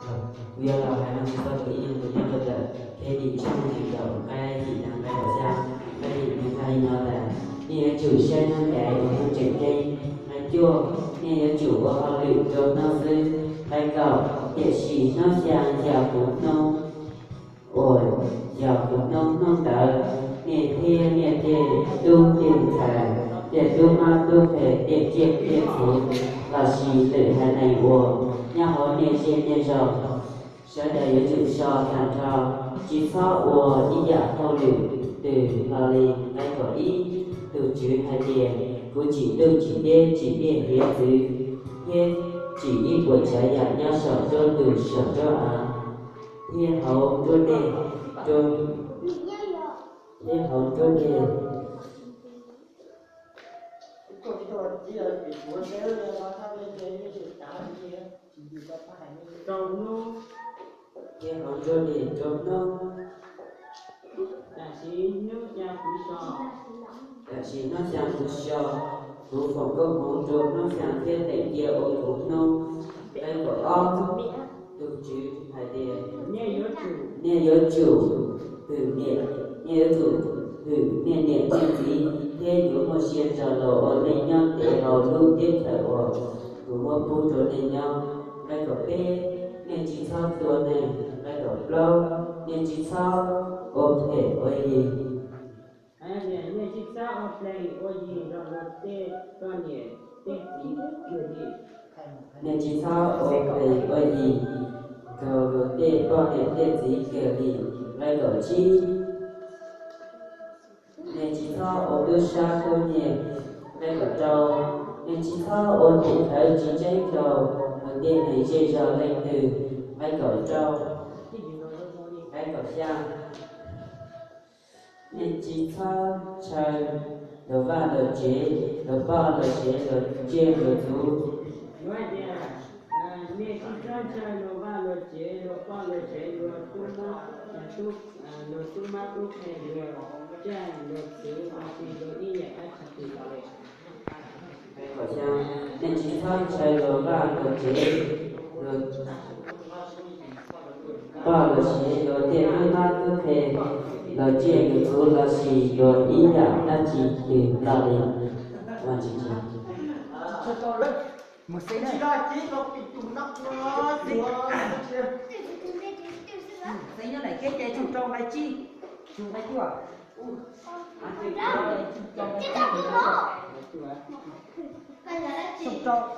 Kuv yuav los hais no txog tus ib nyuag tus nyob rau ntawm Khiav Dim tshooj nees nkaum nqai yim nees nqai kaum xya, nqai yim nees nqai no tas, nej yuav tsum saib hnub caiv uas hnub tseem ceeb. Nqai cuaj, nej yuav tsum ua hauj lwm rau hnub xwb. Nqai kaum, tiam sis hnub xyaa yog kuv hnub, uas yog kuv hnub, hnub ntawd nej thiab nej tej tub tej ntxhais, tej tub mab tub qhe, tej tsiaj tej txhu, los sis lwm haiv neeg uas nyob hauv nej zej nej zos, sawv daws yuav tsum so tag nrho, tsis txhob ua ib yam hauj lwm twg hlo li. Nqai kaum ib, tus Tswv hais tias, kuv tsim ntuj tsim teb, tsim dej hiav txwv, thiab tsim ib puas tsav yam nyob saum nruab ntug saum nruab av, thiab hauv nruab dej, thiab hauv nruab dej, thiab hauv nruab dej rau hnub. Tam sim hnub xyaa kuv so, tam sim hnub xyaa kuv so, kuv foom koob hmoov rau hnub xyaa thiab teem cia ua kuv hnub. Nqai kaum ob, tus Tswv hais tias, nej yuav tsum hwm niam, nej yuav tsum hwm nej niam nej txiv, thiab yuav muaj sia nrog luag ua neej nyob ntev hauv lub teb chaws uas kuv muab pub rau nej nyob. Nqai kaum peb, nej tsis txhob tua neeg. Nqai kaum plaub, nej tsis txhob ua phem ua yig. Nej tsis txhob ua phem ua yig nrog luag tej poj niam tej txiv kawg li. Nej tsis txhob ua phem ua yig nrog luag tej poj niam tej txiv kawg li. Nqai kaum tsib, nej tsis txhob ua tub sab tub nyiag. Nqai kaum rau, nej tsis txhob ua tim khawv tsis tseeb rau luag tej neeg zej zog leej twg. Nqai kaum rau, nqai kaum xya, nej tsis txhob ntshaw luag vaj luag tsev, luag poj luag sev, luag tsiaj luag txhu. Nej tsis txhob ntshaw luag vaj luag tsev, luag poj luag sev, luag tub, luag tub mab tub qhe, luag tsiaj luag txhu, los sis luag ib yam dab tsi twg los li. Nqai kaum xya, nej tsis txhob ntshaw luag vaj luag tsev, luag poj luag sev, luag tej tub mab tub qhe, luag tsiaj luag txhu, los sis luag ib yam dab tsi twg los li. Mus xeev, xeev nyob daim kev cai tshooj rau nqai tsib, nqai cuaj. Tshooj rau.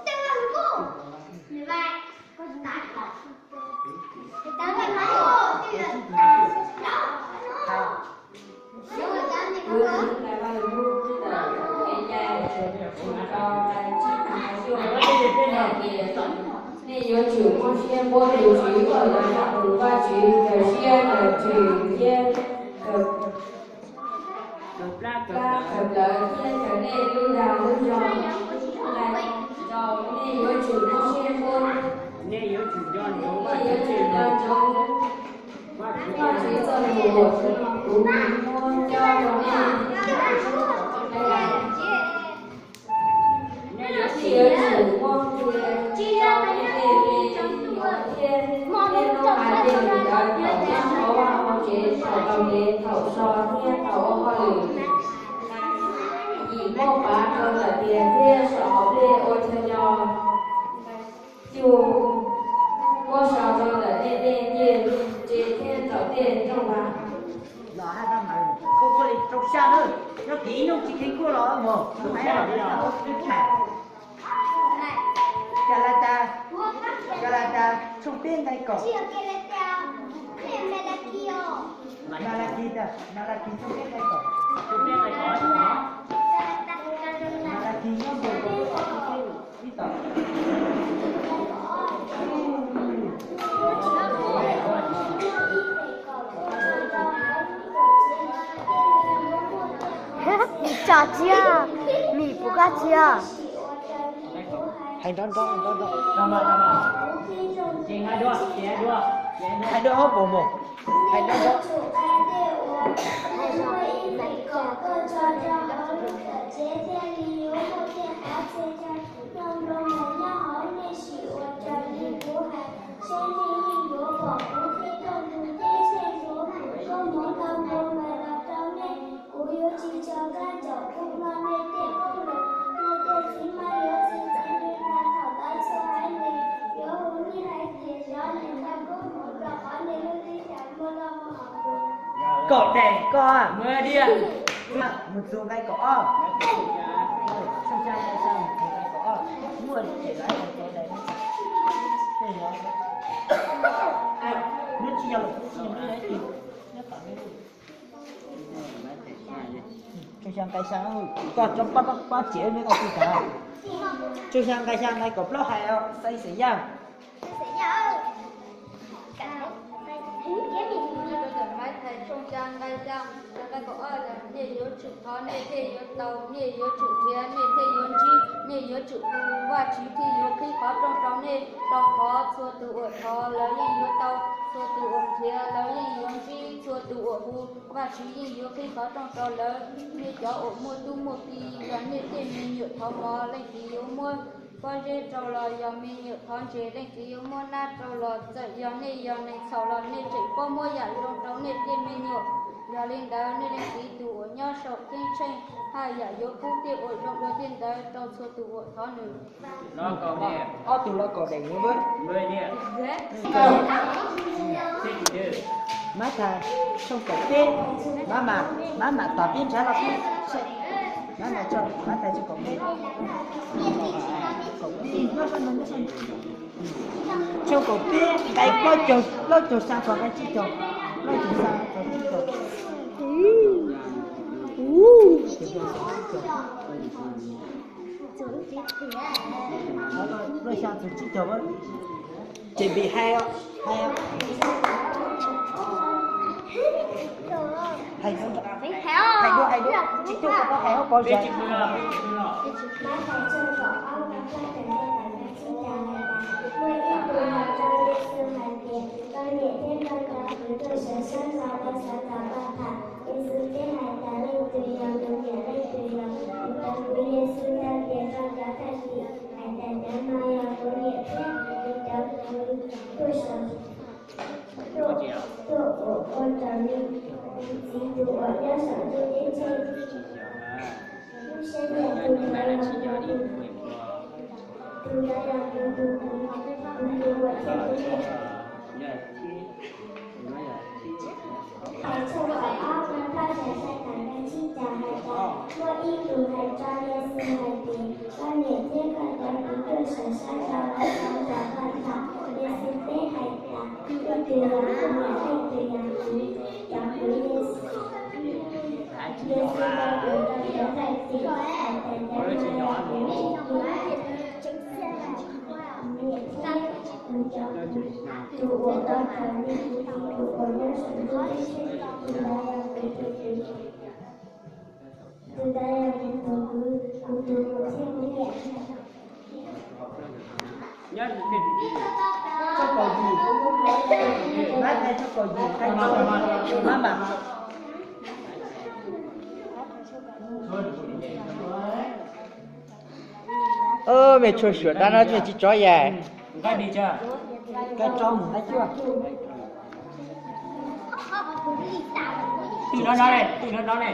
Nej yuav tsum muaj siab npuab tus Tswv koj lub zaj tus Vajtswv, kawg siab kawg ntsws thiab kawg plab kawg plawv thiab kawg nej lub dag lub zog. Nqai rau, nej yuav tsum muaj siab npuab, nej yuav tsum nco ntsoov Vajtswv txoj lus uas kuv muab cob rau nej. Nej yuav tsum muab qhia rau nej tej me nyuam thiab nej lub hais tej lus ntawd thaum nyob hauv vaj hauv tsev, saum tau kev, thaum so thiab thaum ua hauj lwm. Yim, muab pav rau ntawm tias thiab saum hauv dej ua chaw nyo. Cuaj, muab sau rau ntawm nej tej nyiaj tsev thiab ntawm tej nroog vaj. Los hais vaj mas kuj kuj li rau xya na, nyob kiv ib hnub tsis kheev kuaj los mus. Galatas, Galatas tshooj peb nqai kaum. Malakis, Malakis tshooj peb nqai kaum. Malakis nyob ntu kaum ib tom. Tso tsia, Mim puas koj tsia? Hais nrov nrov, nrov nrov. Hais dua, hais dua hauv paus mos. Hais nrov nrov. Nyob hauv nej sim ua raws li kuv hais. Kaum daim ko. Mus txug nqai kaum ob. Tshooj xya nqai xya mus txug nqai kaum ob. Muaj li ces lawv tau daim. Hnub tsis yog lawm, hnub tsis yog lawm. Tshooj xya nqai xya, koj tso pab pab pab tsev neb koj tsis tau. Tshooj xya nqai xya nqai kaum plaub hais xais xeem yaj. Tshooj xya nqai xya, nqai kaum ob, nej yuav tsum thov nej thiaj yuav tau, nej yuav tsum nrhiav nej thiaj yuav ntsib, nej yuav tsum hu Vajtswv thiaj yuav qhib qhov rooj rau nej, rau qhov txhua tus uas thov lawv yeej yuav tau, txhua tus uas nrhiav lawv yeej yuav ntsib, txhua tus uas hu Vajtswv yeej yuav qhib qhov rooj rau lawv. Nej cov uas muaj tub muaj ki, yog nej tej me nyuam thov mov, Leej Txiv yuav muab pob zeb rau los yog me nyuam thov ntses, Leej Txiv yuav muab nab rau los. Txawm yog nej yog neeg txhaum los nej tseem paub muab yam zoo rau nej tej me nyuam. Yog li ntawd nej Leej Txiv tus uas nyob saum ceeb tsheej haj yam yuav pub tej uas zoo dua tej ntawd rau txhua tus uas thov nws. Ob tug los kaum daim. Mathais tshooj kaum peb, mab mam, mab mam tom peb nrhav los peb, mab mam, mab mam tshooj kaum peb, tshooj kaum peb nqai plaub caug, plaub caug xya txog nqai tsib caug, plaub caug xya txog tsib caug. Plaub xya txog tsib caug. Ces vim hais, hais, hais dua, hais dua, tsib caug koj hais hauv paus zog. Muaj ib tug hais rau Yexus hais tias, koj niam thiab koj cov kwv tuaj sawv sab nrog koj sawv ntxov paj tham. Yexus teb hais tias, leej twg yog kuv niam, leej twg yog kuv cov kwv? Yexus nthe tias rau cov thwj tim hais tias, cov no yog kuv niam thiab kuv cov kwv tuaj sawv, tuaj, tuaj ua raws li kuv Txiv tus uas nyob saum ntuj ceeb tsheej. Lub siab nyiam tus ntawd yog kuv tus, tus ntawd yog kuv tus, kuv tus uas thiaj kuv niam. Hais tshooj kaum ob, Mathais sai sai tham nqai tsib caug hais tias, muaj ib tug hais rau Yexus hais tias, koj niam thiab koj cov kwv tuaj sawv sab nrog koj sawv ntxov paj tham. Yexus teb hais tias, leej twg yog kuv niam, leej twg yog kuv cov kwv? Yexus, Yexus tau hais rau cov thwj tim hais tias, cov no yog kuv niam thiab kuv cov kwv, tus uas tau raws li kuv Txiv tus uas nyob saum ntuj ceeb tsheej, tus ntawd yog kuv tus kwv. Tus ntawd yog kuv tus kwv, kuv tus kwv thiab kuv niam. Tshooj kaum yim, Mathais tshooj kaum yim, hais, mab mam. Mej tshuaj suam dab no mej tsis tso yam. Twm no no ne, twm no no ne.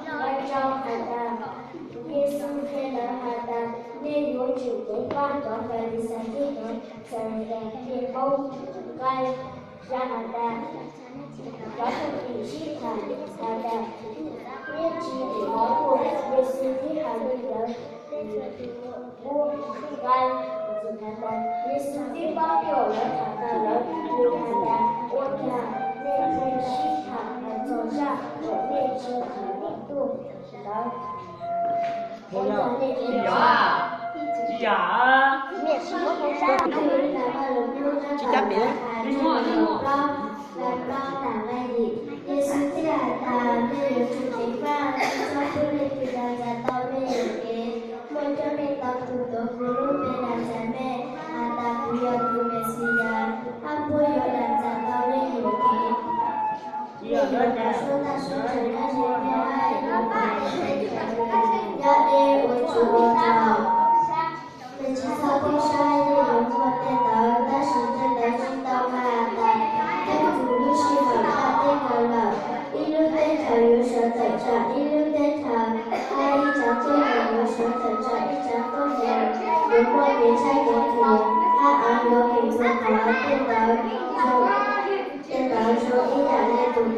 Nqai rau hais tias, Yexus qhia lawv hais tias, nej yuav tsum ceev faj cov Falixais thiab cov Xaduqees tej paub. Nqai xya hais tias, cov thwj tim sib tham hais tias, neb tsis tim mov tuaj. Yexus teb hais li ntawd, nqai, Yexus tib paub tias lawv tham tawm lawv, nws hais tias, ua cas nej thiaj sib tham hais txog zaj uas nej tsis tim mov tuaj ntawd? Ua cas nej tsis Yexus teb hais tias, nej yuav tsum ceev faj, txhob pub leej twg los txais tau nej yuam kev. Muaj coob leej ntau tus tuav kuv lub npe los txais nej, hais tias kuv yog tus Mexiyas, hab puab yuav los txais tau nej yuam kev. Nej yuav tau suab tag suab tsees, tab sis nej yuav poob tej teeb meem, nyob deb ua tsuj ua rog. Nej tsis txhob poob siab, yeej yuav muaj tej ntawd, tab sis tej ntawd tsis tau hais tas, peb txog lub sij hawm ntiaj teb no lawm. Ib lub teb chaws yuav sawv tawm tsam ib lub teb chaws, hab ib tsoom tuab neeg yuav sawv tawm tsam ib tsoom tuab neeg. Yuav muaj kev tshaib kev qhia, hab av yuav qhia txhua qhov. Tej ntawd, tej ntawd zoo ib yam li tus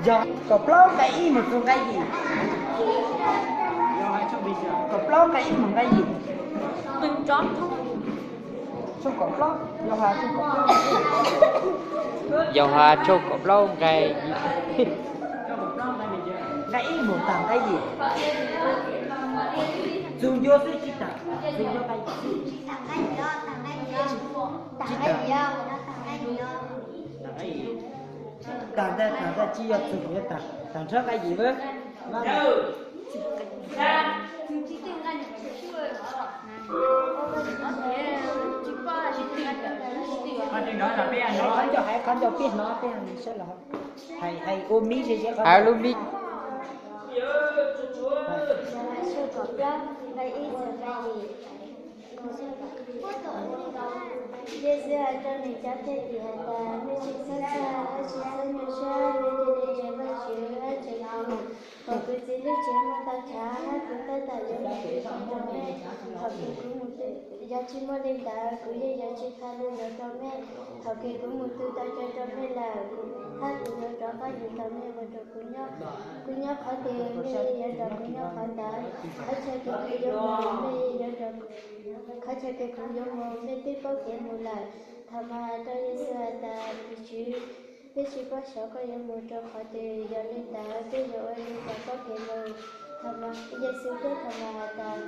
Yog kaum plaub nqai ib mus txog nqai yim. Kaum plaub nqai ib mus nqai yim. Tshooj kaum plaub, Yauhas tshooj kaum plaub. Yauhas tshooj kaum plaub nqai, nqai ib mus tag nqai yim. Txug ncua xwb tsis tag, txug ncua nqai yim xwb. Tsis tag. Tag ntawd, tag ntawd tsis yog txug ncua, tag, tag nrho nqai yim. Qhov ncau hais, qhov ncau peb hnov peb sawv los hais ua miv ze ze, hais lub miv. Yexus hais rau nws cov thwj tim hais tias, nej tsis txhob txhawj, tsis txhob nyuaj siab, nej cia li ntshaw Vajtswv, Vajtswv tau mus. Thaum kuv Txiv lub tsiaj muaj tau chav, kuv tab tom yuav mus txog rau nej. Thaum kuv mus, yog tsis muaj li ntawd, kuv yeej yuav tsis tau los rau nej. Thaum kuv mus, kuv tau cai rau nej lawm, kuv, hab kuv yuav rov qab mus tos nej mus rau kuv nyob. Kuv nyob qhov twg, nej yeej yuav nrog kuv nyob qhov ntawd. Qhov chaw twg kuv yuav mus, nej yeej yuav nrog, qhov chaw twg kuv yuav mus, nej twb paub kev mus lawm. Thaumas hais rau Yexus hais tias, tus Tswv, peb tsis paub xyov koj yuav mus rau qhov twg, yog li ntawd peb yuav ua li cas paub kev mus? Thaumas, Yexus teb Thaumas hais tias,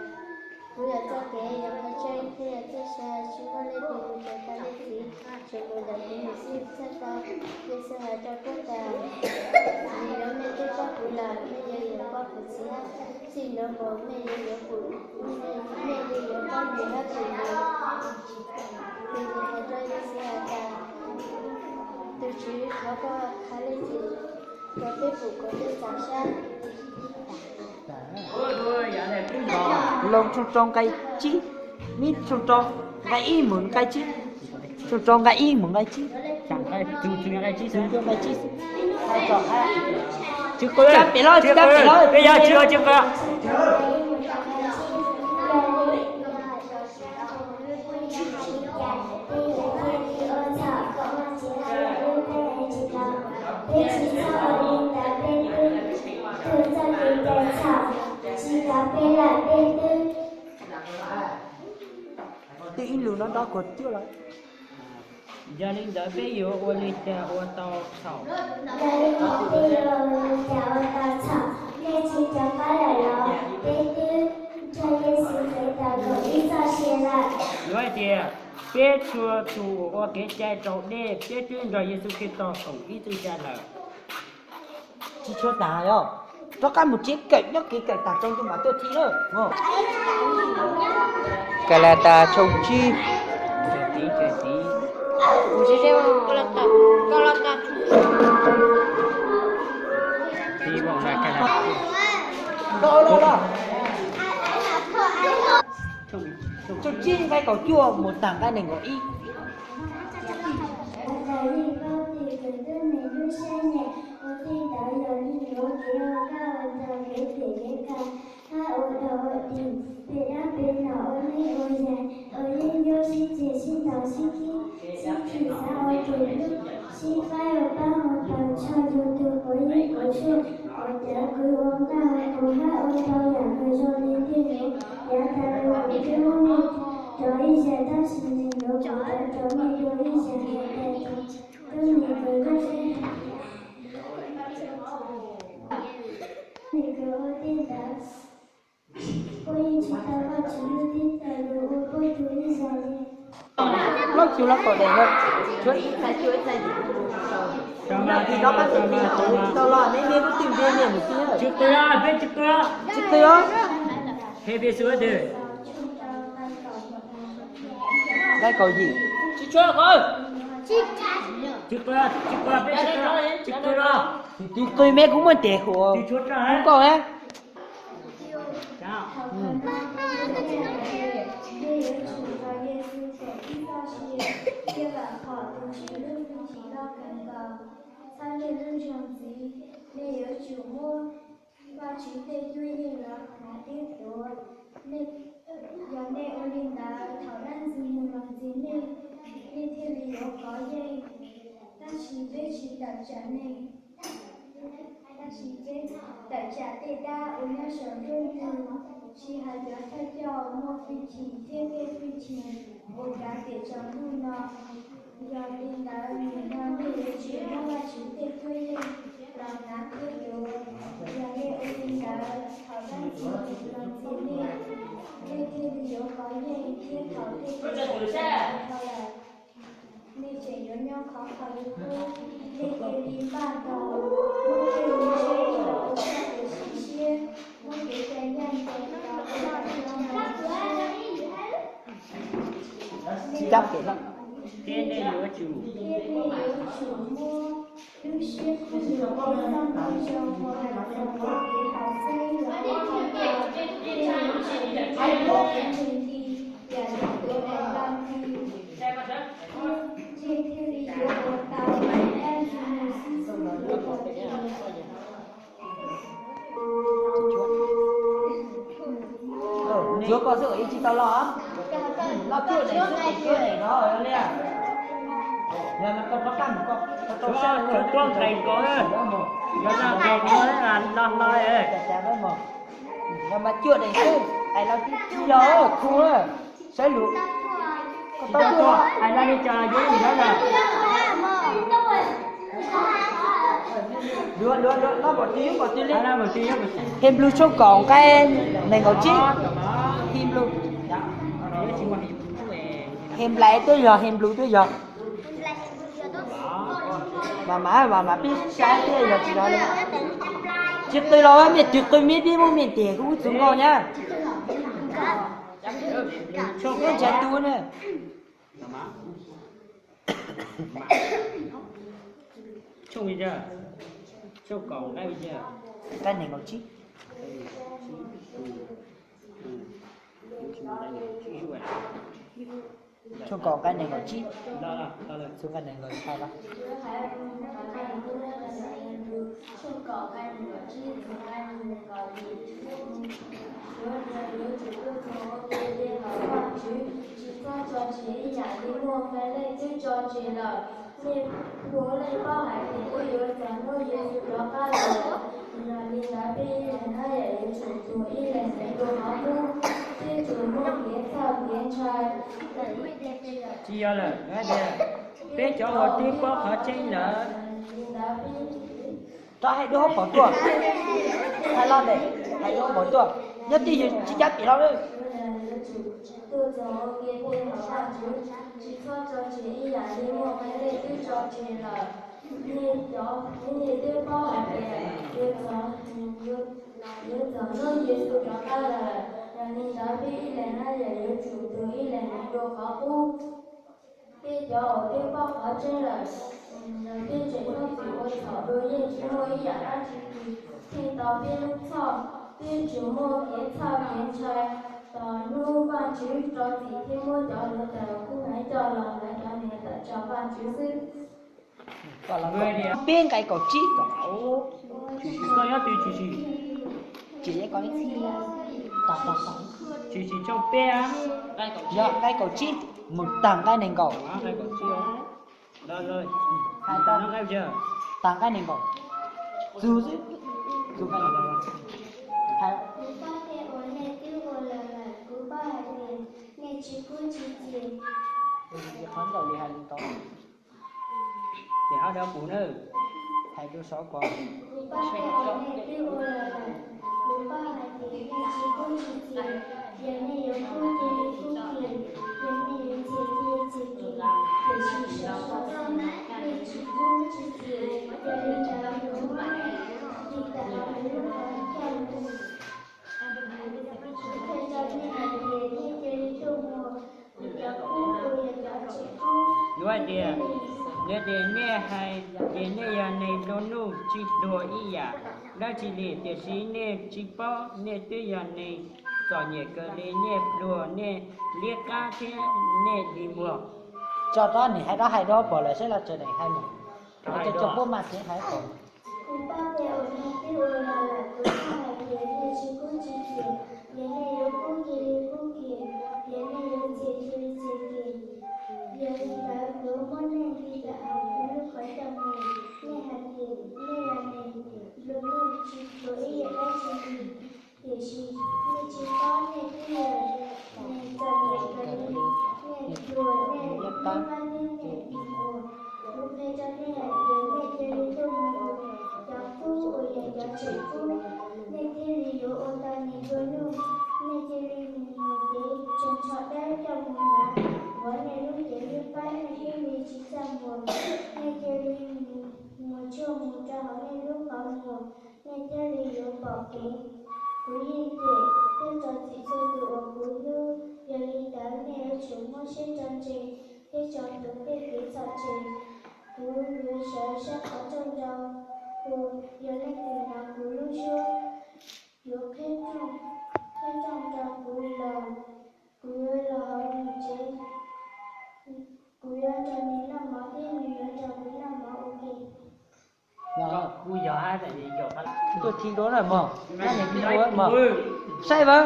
kuv yog txoj kev, yog qhov tseeb, thiab yog txoj sia, tsis muaj leej twg mus rau Paj leej Txiv, tsuas mus ntawm kuv mus xwb thiaj tau. Yexus hais rau Petus tias, vim yog nej twb paub kuv lawm, nej yuav yuav paub kuv Txiv. Txij no mus nej yuav yuav kuv, nej yuav paub kuv hab kuv Txiv. Ces nws hais rau Yexus hais tias, tus Tswv, thov koj hais leej twg rau peb pum kom peb txaus sab. Loos tshooj rau nqai tsib, Mib tshooj rau nqai ib mus nqai tsib, tshooj rau nqai ib mus nqai tsib, tshooj rau nqai tsib. Tsis qw, tsis qw, peb yog tsis qw. Twb ib lus no nrov kuv cuaj lawm. Yog li ntawd peb yuav ua li cas ua tau txhaum? Yog li ntawd peb yuav ua li cas ua tau txhaum? Nej tsis nco qab lawm los? Peb twb nrog Yexus Khetos koom ib txoj sia lawm. Yuav hais tias peb txhua tus uas ua kev cai raus dej, peb twb nrog Yexus Khetos koom ib txoj sia lawm. Tsis tshua tas os. Rov qab mus tsev kawm nyob kev kawm tag tsaus ntuj mam tuaj thi na. Kalatas tshooj tsib. Tshooj tsib nqai kaum cuaj mus tag nqai nees nkaum ib. Ua raws li paub tias kawm tuab neeg lub siab nyiam, ua txij ntawd yog li ntawd kev ua nkauj ua nraug kev phem kev kha, hab ua dog ua dig, pem dab pem no ua neej ua yaig, ua yeeb ncuab sib ceg sib ntaus sib kib, sib chim xav ua raws lub, sib faib ua pab ua pawg, tshaj yug tug quav yeeb quav tshuaj, ua cawv kwv ua nqaj ua qus hab ua ntau yam lus zoo li tej nuav. Yav tas los kuv twb muab nej rau ib zag, tab sis nim no kuv rov rau nej dua ib zag hais tias, tuab neeg kawm lub siab, tuab neeg kawm ua tej ntawd, puab yeej tsis tau Vajtswv lub teb chaws lug ua puab tug ib zag li. Plaub tug los kaum daim, tshuav ib txhais cuaj ib txhais yim. Nyob tim no pab tus tij hauv tsis tau los, neb neb lub twj npe niam mus tij. Tsis qw, peb tsis qw. Tsis qw os. Nqai kaum yim. Tsis qw, tsis qw, peb tsis qw, tsis qw los. Tsis qw me kuv muaj tes huam. Kuv nkauj na. Nej yuav tsum nrog Yexus koom ib txoj sia, thiab vam khom tus Tswv lub hwj chim loj kawg nkaus. Txhawb nej lub ntsog ntxiv, nej yuav tsum muab Vajtswv tej cuab yeej los hnav thiab tuav. Nej, yog nej ua li ntawd, thaum dab ntxwg nyoog los ntxias nej, nej thiaj li yuav kov yeej. Tab sis peb tsis tawm tsam nej, tab sis peb tawm tsam tej dab uas nyob saum ntuj, tsis hais cov thawj coj muaj fwj chim thiab tej fwj chim uas kav tiam tsaus ntuj no. Yog li ntawd, nim no nej yuav tsum muab Vajtswv tej cuab yeej los hnav thiab yuav. Yog nej ua li ntawd, thaum dab ntxwg los ntxias nej, nej thiaj li yuav kov yeej, thiab thaum tej teb chaws tawg ntau lawm, nej tseem yuav nyob khov kho li qub. Nej cia li npaj tau, muab tej me ntshav los ua txoj kev sim siab, muab kev cai ncaj ncees los ua kom zoo siab. Thiab nej yuav tsum, thiab nej yuav tsum muab lub siab khuv xim thiab txoj moo zoo ua hauv txoj kev haum xeeb los ua qhov koj, nej yuav tsum ntseeg li yam li tuav daim ntau nti. Nej thiaj li yuav ua tau dab ntxwg mus xib xub yuav tau tiag. Tsuav koj xwb ib tsis tau los, los cuab daim xwb, cuab daim no li. Yog no koj rov qab mus, koj tau sab, tsuav tuab nqes nkaus, yog no nqes nkaus no hlo. Yog mas cuab daim xwb, ais los tib tib los khu, saib lus. Koj tau tuaj, ais los li cas yuav li ntawd na. Luag luag luag, los npaum twg yuav npaum twg li. Henplus tshooj kaum nqai nees nkaum tsib. Henplus, Henplais twb yog, Henplus twb yog. Mas mas mas mas pib saib thiab yog tsis yog li. Tsis qw los mej twg qw mib pib muab mej tes kuv ub txug nkaus nyab. Tshooj kub ntshav tu na. Tshooj li cas? Tshooj kaum nqai li cas? Nqai nees nkaum tsib. Tshooj kaum nqai nees nkaum tsib. Txug nqai nees nkaum tsib. Tshooj kaum nqai nees nkaum tsib txug nqai nees nkaum yim. Yuav, yuav tsum tuaj txog ua ke li hauv Vajtswv, tsis txhob tso tseg ib yam li muaj qee leej twb tso tseg lawm. Nej puav leej paub hais tias twb yuav txog hnub Yexus rov qab los lawm. Yog li ntawd peb ib leeg haj yam yuav tsum tuag ib leeg heev dua qhov qub, thiab tsuas muaj kev txhawj kev ntshai. Tsis yog lawm, peb cov uas twb paub qhov tseeb lawm. Rov hais dua hauv paus tuaj. Hais los ntawm, hais dua hauv paus tuaj. Nyob twj ywm tsis cab pim hlo lawm. Tuaj txog ua ke peb hauv Vajtswv, tsis txhob tso tseg ib yam li muaj qee leej twb tso tseg lawm. Nej cov, nej twb paub hais tias yuav txog, yuav txog hnub Yexus rov qab lawm. Yog li ntawd peb ib leeg haj yam yuav tsum tuag ib leeg heev dua qhov qub. Peb cov uas twb paub qhov tseeb lawm, peb tseem txhob txwm ua txhaum dua, yeej tsis muaj ib yam dab tsi pheej tau peb lub txhoj. Peb tsuas muaj kev txhawj kev ntshai tos hnub Vajtswv rov txim thiab muab cov hluav taws uas kub heev coj los ntawd rov nqis tawm tso Vajtswv xwb. Peb nqai kaum tsib. Tsis, tsis, tsis, tsis tshooj peb, yog nqai kaum tsib mus tag nqai nees nkaum. Tag nqai nees nkaum. Txug xwb. Txug nqai nees nkaum. Kuv pab tej uas nej twb ua los lawm, kuv pab hais tias nej tsis kub tsis txi. Qhov nkaus li hais li ntawd. Ces hab dab kuv na, hais rau saum ko. Kuv pab tej uas nej twb ua los lawm, kuv pab hais tias nej tsis kub tsis txi, yog nej yuav kub cia li kub kiag, yog nej yuav txi cia li txi kiag, tiam sis sawv sawv xwb nej tsis kub tsis txi, yog li ntawd kuv muab nej tiv tawm hauv kuv lub qhov coj mus. Kuv qhia rau nej hais tias nej cia li tuaj mus, kuv cov kub puas yog cov tsis kub. Yuav hais tias, yog tias nej hais tias nej yog neeg nplua nuj tsis tuag ib yam dab tsi li, tiam sis nej tsis paub nej twb yog neeg txom nyem kawg li, nej pluag, nej liab qab thiab nej dig muag. Tso rov nim hais rov hais dua pom lawm saib los tseem hais mus. Cov puab mas tseem hais pom. Kuv pab tej uas nej twb ua los lawm, kuv pab hais tias nej tsis kub tsis txi, yog nej yuav kub cia li kub kiag, yog nej yuav txi cia li txi kiag. Yog li ntawd dua na mog, nyob neeg pib dua mog. Saib vab,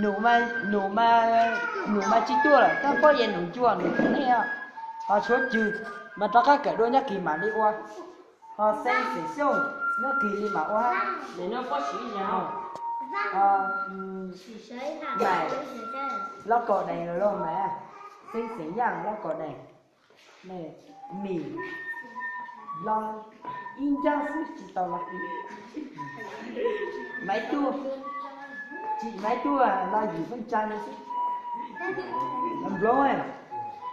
num mas, num mas, num mas tsis tuaj lawm, tab pob ye num cua num thaum nej, ho tshuav cwg mas rov qab kawm dua nyob kis mam li ua. Ho xeeb xeem xyooj nyob kis li mam ua. Maim, los kaum daim lawm los mas, xeeb xeem yaaj los kaum daim, mim los ib ncaab xwb tsis tau los. Maiv tuaj, tsis maiv tuaj los yim feem tsab no xwb. Nploog,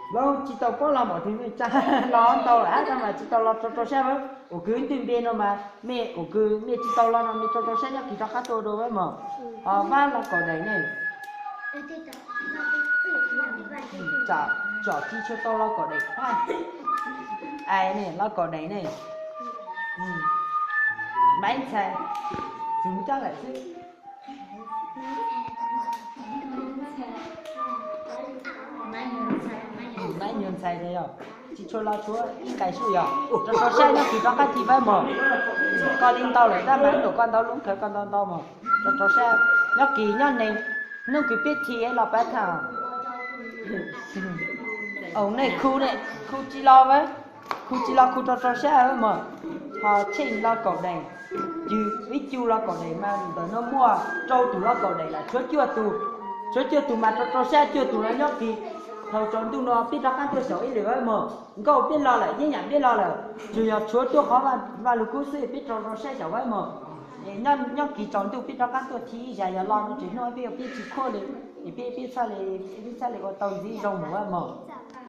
nploog tsis tau paub los npaum twg feem tsab, los ntau lawm hab tab mas tsis tau los rau rau sab. Ua kws ntwj npe no mas mej ua kws mej tsis tau los no mej rau rau sab nyob kis rov qab tuaj dua vab mog. Ho vab los kaum daim ne, tsom tsis tshua tau los kaum daim, ais ne los kaum daim ne. Maiv ntxhais, tsuas coj lawm xwb. Maiv nyuag ntxhais yog tsis tshua los tshuav ib nqai xwb yog rau rau sab nyob kis rov qab thi vab mog. Koj li ntau lawm tab mas luam koj ntau lub khawv koj ntau ntau mog. Rau rau sab nyob kis nyob neeg, hnub kws peb thi los pab tham. Au nej khu ne, khu tsis los, khu tsis los khu rau rau sab mog. Ho tsheej los kaum daim, cwg ib cu los kaum daim mas ntawm no muaj rau tus los kaum daim lawm tshuav cuaj tus, tshuav cuaj tus mas rau rau sab cuaj tus los nyob kis. Thaum tsaus ntuj no peb rov qab tuaj xyaum ib lwm vab mog. Nkauj peb los lawm, yeeb yam peb los lawm, tsuas yog tshuav tuaj qhov Vaj Lug Kub xwb, peb rau rau sab xyaum vab mog. Nyob kis tsaus ntuj peb rov qab tuaj thi ib zag, yog los no tsev hnub peb ua peb tsis khuaj li, es peb peb txhaj li, peb txhaj li ua tau ntxiv zoo mus vab mog.